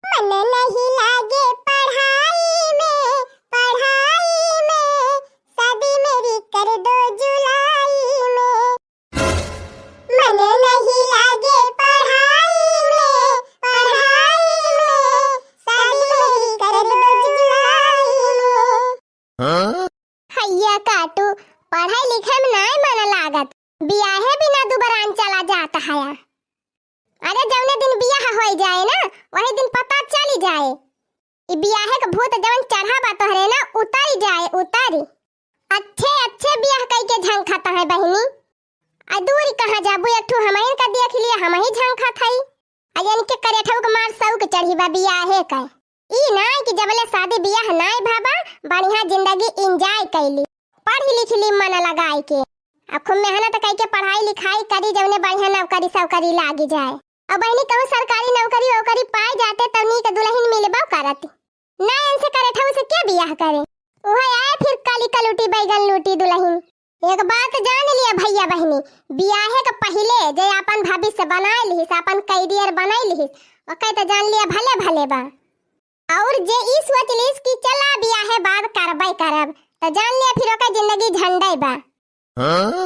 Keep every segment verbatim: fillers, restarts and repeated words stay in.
मन नहीं लागे पढ़ाई में, पढ़ाई में, शादी मेरी कर दो जुलाई में। मन नहीं लागे पढ़ाई में, पढ़ाई में, शादी मेरी कर दो जुलाई में। हाँ? हैया काटू, पढ़ाई लिखाई में नाय मन लागत, बियाहे बिना दुबरान चला जात हया। अरे जौने दिन बियाह होई जाए ना, वही दिन पता चली जाए। ई बियाहे के भूत जवन चढ़ा बा तोहरे ना, उतरी जाए, उतरी। अच्छे अच्छे बियाह कई के झंखत है बहिनी। आ दूरी कहाँ जाबू, एक ठो हमहिन का देख लिया, हमही झंखत हई। आ इनके करेठऊ के मार सऊ के चढ़ी बा बियाहे का। ई नाय कि जबले शादी बियाह नाय भा बा, बढ़िया जिंदगी enjoy कैली, पढ़ी लिख ली मन लगाई के। अब खूब मेहनत कई के पढ़ाई लिखाई करी, जौने बढ़िया नौकरी सौकरी लागी जाए। अब बहिनी कहूँ सरकारी नौकरी वोकरी पाए जाते तब नीक दुलहिन मिलबो करत। ना इनसे करेठऊ से के बियाह करे? उहे आए फिर काली कलूटी बैगन लूटी दुलहिन। एक बात जान लिया भैया बहिनी, बियाहे के पहिले जे आपन भविष्य बनाए लिहिस, आपन career बनाए लिहिस, ओके तो जान लिया भले भले बा। और जे ई सोच लिहिस कि चला बियाहे बाद करबे करब, तो जान लिया फिर ओके जिंदगी झंडे बा। हाँ?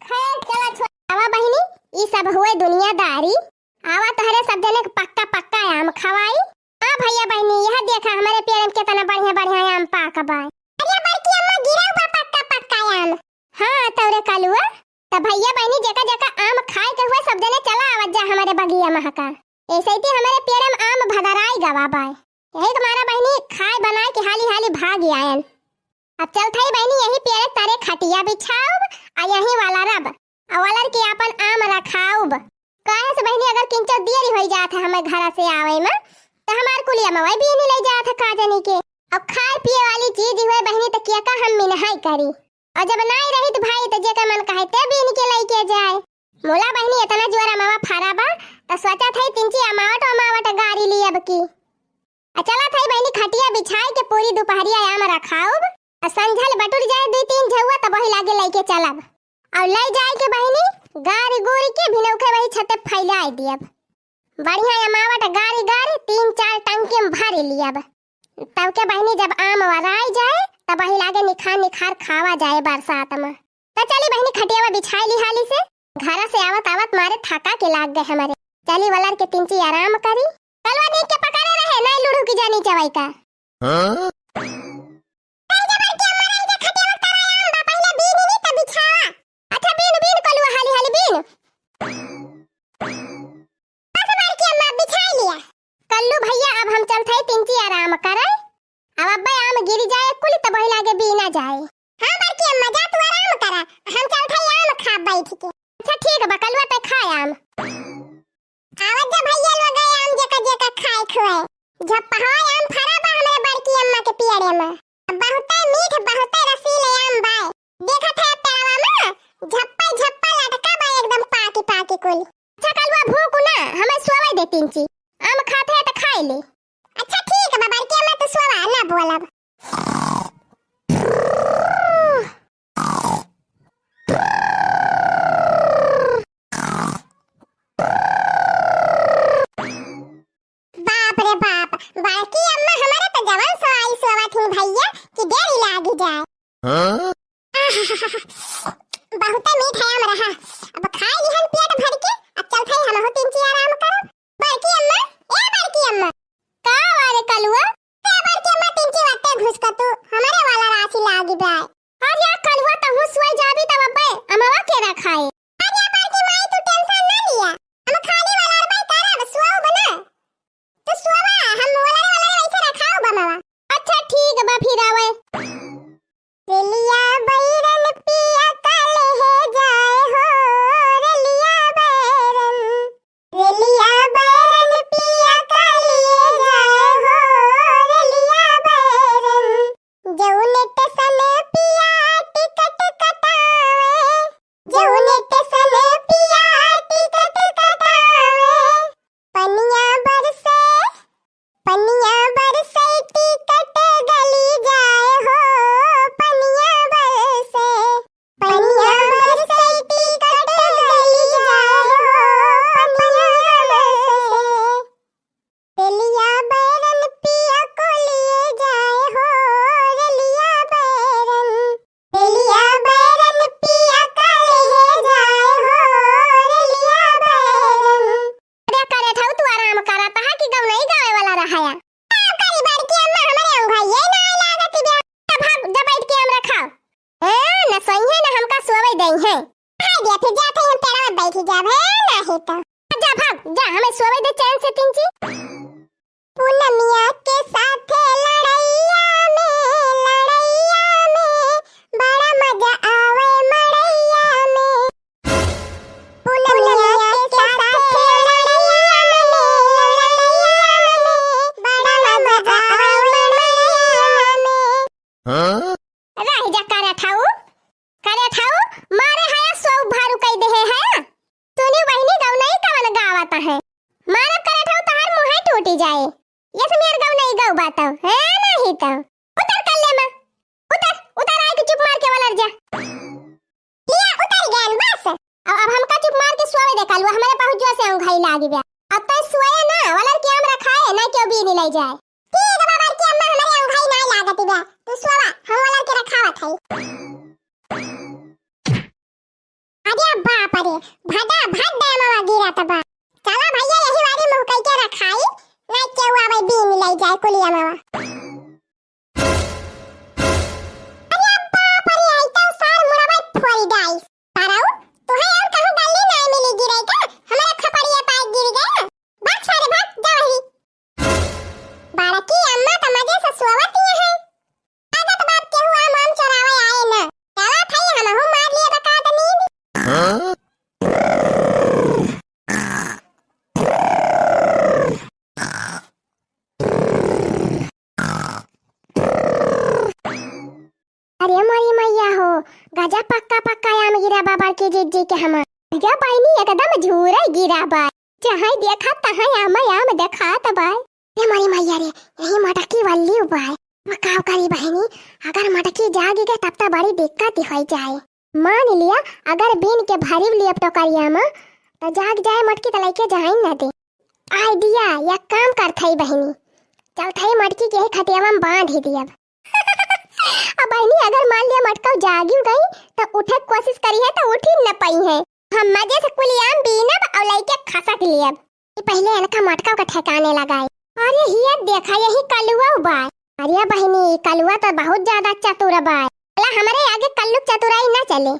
खैर, चला छोड़। आवा बहिनी, ई सब हुए दुनियादारी। आवा तोहरे सब जने के पक्का पक्का आम खवाई। हाँ भैया बहिनी, यह देखा हमरे पेड़ में केतना बढ़िया बढ़िया आम पाक बा। अरे बड़की अम्मा, गिरल बा पक्का पक्का आम। हाँ तोरे कलुआ, त भैया बहिनी जेका जेका आम खाए के हुए सब जने चला आवत जा हमरे बगिया महका। ऐसे ही हमरे पेड़ में आम भदराई गवा बा। यही तुम्हारा बहिनी खाए बनाए के हाली हाली भाग आयन। अब चलत हई बहिनी, यही पेड़ तारे खटिया बिछाउब, आ यही वाला रब, आ वालर के आपन आम रखाउब। काहे से बहिनी, अगर किंचो देरी होई जात है हमें घर से आवे में, तो हमार कुलिया में वही बीनी ले जात है का जनी के। अब खाए पिए वाली चीज हुए बहिनी, तो किया का हम मिनहाई करी। और जब नाई रहित भाई, तो जेकर मन कहे ते बीन के लइके जाए। मोला बहिनी, इतना जोर अमावा फरा बा, तो सोचत हई तिनची अमावट अमावट गारी ली अब की। आ चलत हई बहिनी, खटिया बिछाई के पूरी दुपहरिया आम रखाउब, आ संझल बटुर जाए दुई तीन झउआ, तब वही लागे लइके चलब। और लई जाए के बहिनी, गारी गुरी के भिनौखे वही छते फैलाए दियब। बढ़िया अमावट गारी गारी तीन चार टंकी में भर लियब। तब के बहिनी, जब आम वराई जाए, तब वही लागे निखार निखार खावा जाए बरसात में। त चली बहिनी, खटियावा बिछाई ली हाली से, घर से आवत आवत मारे थका के लाग गए हमारे। चली वलर के तिनची आराम करी। कलवा नीक के पकड़े रहे, नहीं लुढ़ू की जानी चवाई का। हाँ? नहीं जा बड़की अम्मा, नहीं जा, खटियावा तराई आम बा, पहिले बीन ली तब बिछावा। अच्छा बीन, बीन कलुआ, हाली हाली बीन। बस बड़की अम्मा, बिछाई लिया। कल्लू भैया, अब हम चलत हई तिनची आराम करे। अब अब्बे आम गिर जाए कुल, तब वही लागे बीना जाए। हाँ बड़की अम्मा, जा तू आराम करा, हम चलत हई आम खा बैठ के। अच्छा ठीक बा कलुआ, ते खा आम। आवत जा भैया लोग, आम जेका जेका खाए खुआए। झप्पहा आम फरा बा हमरे बड़की अम्मा के पियरे में। बहुते मीठ, बहुते रसीले आम बाय। देखत है पेड़वा में, झप्पा झप्पा लटका बा एकदम पाकी पाकी कुल। अच्छा कलुआ भूख ना, हमें सोवे दे तिनची। आम खात है त खाए ले। अच्छा ठीक बा बड़की अम्मा, तू सोवा, ना बोलब। बाप रे बाप, बड़की अम्मा हमारे तो जवन सोवाई सोवत ही भैया कि देरी लागी जाए। हाँ? बहुते मीठ है आम रहा। अब खाए लिहन पेट भर के, अब चलत हई हमहू तिनची आराम करब। बड़की अम्मा, ए बड़की अम्मा। का बारे कलुआ? ए बड़की अम्मा, तिनची वत्ते घुस क तू, हमरे वाला राशि लागी बा। अरे कलुआ, तहू सोई जाबी तब अब्बे अमवा के रखाए। अरे बड़की माई, तू tension ना लिया, हम खाली वाला अरबई करब, सोउब ना। तू सोवा, हम वाला वाला वैसे रखाउब अमवा। अच्छा ठीक बा, फिर आवे। रेलिया बैरन पिया काले है जाए हो, रेलिया बैरन, रेलिया बैरन पिया जब है नाही तो। जा भाग, जा, हमें सोवे दे चैन से तिनची। पूनमिया के साथे लड़ैया में, लड़ैया में, बड़ा मजा आवे मड़ैया में। पूनमिया के साथे लड़ैया में, लड़ैया में, बड़ा मजा आवे मड़ैया में। हाँ? रह जा करे ठाऊ, करे ठाऊ, मारे हया सौ भारू कई देहे है। सुनी बहिनी गौनई कवन गावत है। मारब करे ठाऊ तहार मुँहे टूटी जाए। ये से मेर गौनई गौ बातौ, है नाही तो। उतर कल्ले मा। उतर, उतर आए के चुप मार के वलर जा। लिया उतर गैन बस। अब, अब हमका चुप मार के सोवे दे कलुआ, हमरे बहुत जोर से औंघाई लागी बा। अब तो सोए ना, वलर के आम रखाए, ना केहू बीनी लई जाए। ठीक बा बड़की अम्मा, हमरे औंघाई ना लागत बा। तू सोवा, हम वलर के रखावत हई। अरे बाप रे, भदा भद डैमवा गिरत बा। चला भैया, यही वारी मुँह कई के रखाई, ना केहू आवे बीन लई जाए कुलिया मावा। अरे बाप रे, आई तो सार मुड़वा फोड़ी डाइस। ताराऊ, तुहे और कहूँ गल्ली ना मिली गिरे का? हमारा खपड़िया पाए गिर गया। भाग सारे भाग, जा वही। बड़की अम्मा तो मजे से सोवत ही है। लागत बाप केहू आम आम चोरावे आए ना। चला थाई हमहू मार लिए बका दनी। हाँ? अरे मोरी मैया हो, गजब पक्का पक्का आम गिरा बा बड़की जिज्जी के हमार। गे बहिनी एकदम झूरे गिरा बा, जहाँ देखा तहाँ आम आम देखात बा। ए मोरी मैया रे, यही मटकी वल्ली बा। अब का करी बहिनी, अगर मटकी जागी गए तब तो बड़ी दिक्कत ही होई जाए। मान लिया अगर बीन के भरी लियब टोकरिया में, तो जाग जाए मटकी तो लइके जाइन न दे। आइडिया, एक काम करत हई बहिनी, चलत हई मटकी के ही खटियावा में बांध ही दियब। अब बहिनी अगर मान लिया मटकौ जागियो गई तो उठे के कोशिश करी है तो उठी न पाई है। हम मजे से कुलियाम बीनब और लइके खसक लियब। ई पहिले इनका मटकौ के ठिकाने लगाई। अरे हिया देखा यही कलुआ बा। अरे बहिनी कलुआ तो बहुत ज्यादा चतुर बा। अला हमरे आगे कल्लू के चतुराई ना चले।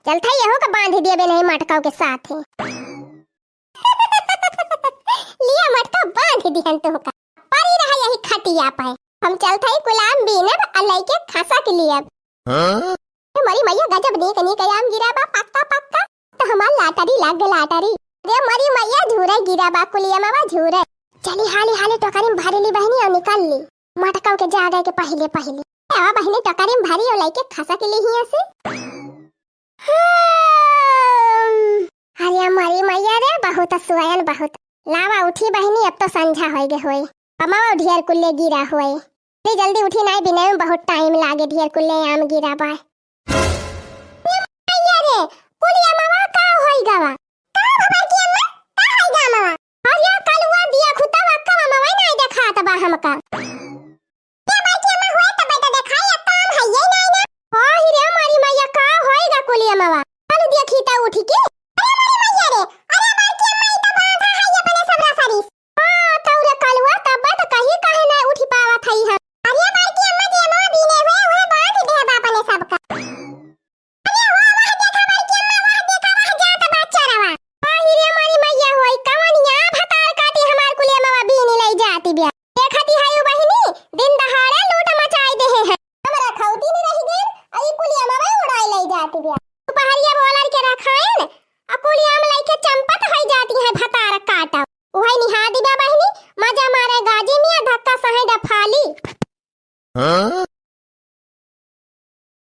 चलत हई यहू का बांध दियब नहीं मटकौ के साथ ही। लिया मटका बांध दिहन तोहका। परी रहा यही खटिया पे। हम चलत हई कुलियाम बीनब आ लइके खसक लियब। हाँ? ए मोरी मैया गजब नीक नीक आम गिरा बा पक्का पक्का। तो हमार लाटरी लाग गए लाटरी। रे मोरी मैया झूरे गिरा बा कुलियमवा झूरे। चली हाली हाली टोकरी में भर ली बहिनी और निकल ली। मटकौ के जागे के पहिले पहिले। आवा बहिनी टोकरी में भरी और लइके खसक ली हिया से। हम्म। अरे मोरी मैया रे, बहुत सुअन बहुत। लावा उठी बहिनी, अब तो संझा होई गे होई। अमावा ढेर कुल्ले गिरा होई। जल्दी जल्दी उठी, नाई बिनय में बहुत टाइम लागे, ढेर कुल्ले आम गिरा बा। ए मैया रे, कुलिया मावा का होई गवा? का भबर की अम्मा, का होई गा मावा? अरे कलुआ दिया खुता वक्का मावा नाई देखात बा हमका। ए बड़की अम्मा होए तब तो देखाई, अब तो आम हइये नाई ना। आही रे मोरी मैया, का होई गा कुलिया मावा? चल देखी त उठ के। अरे मोरी मैया रे, अरे बड़की अम्मा, ई तो बांधा है अपने सब रसरी। हाँ, तौरे कलुआ तब तो कहीं काहे ना उठ पावत हई हम। अरे बड़की अम्मा जे मावा बीने हुए, उहे बांध दे बा अपने सबका। अरे हो, वह देखा बड़की अम्मा, वह देखा, वह जात बा चरवा। आही रे मोरी मैया होई, कवन या भतार काटी हमार कुलिया मावा बीनी लई जाती बिया। देखती है यू बहिनी, दिन दहाड़े लूट मचाई देहे हैं। हमरा खौती में रह गए, आ ई कुलिया मावा उड़ाई लई जाती बिया। दुपहरिया बोलर के रखाइन, आ कुलिया में लइके चंपत होई जाती है भतार काटा। उहई निहा दिबा बहिनी, मजा मारे गाजी मिया धक्का सहे डफाली। हाँ?